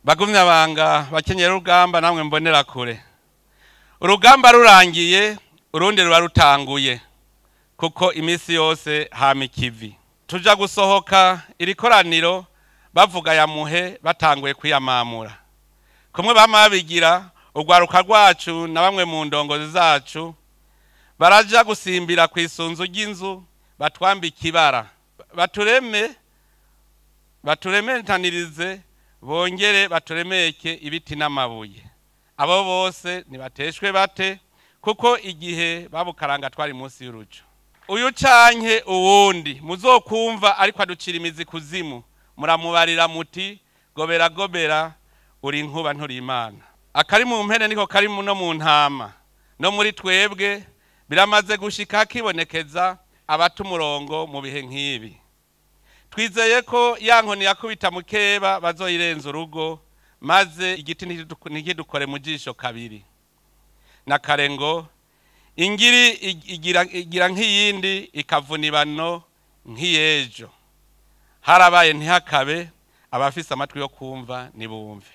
Bagumye abanga bakenyera urugamba, namwe mbonera kure. Urugamba rurangiye urundi ruba rutanguye, kuko iminsi yose hama ikivi. Tuja gusohoka iri koraniro bavuga ya muhe, batanguye kwiyamamura kumwe bama babigira. Urwaruka rwacu na bamwe mu ndongozi zacu baraja gusimbira ku isunzu ry'inzu, batwambike ibara, batureme, baturementanirize, bongere baturemeke ibiti n'amabuye. Abo bose ntibateshwe bate, kuko igihe babukaranga twari munsi y'urujo. Uyu canke uwundi muzokumva ariko aducira imizi kuzimu, muramubarira muti: "Gobera gobera, uri inkuba nturi Imana." Akari mu mpene niko kari no mu ntama. No muri twebwe biramaze gushika kibonekeza abata umurongo mu bihe nk'ibi. Twizeye ko ya nkoni yakubita mukeba bazoyirenza urugo, maze igiti ntikidukore mu jisho kabiri. Na kare ngo ingiri igira nk'iyindi, ikavuna ibano nk'iyejo. Harabaye ntihakabe. Abafise amatwi yo kumva nibumve.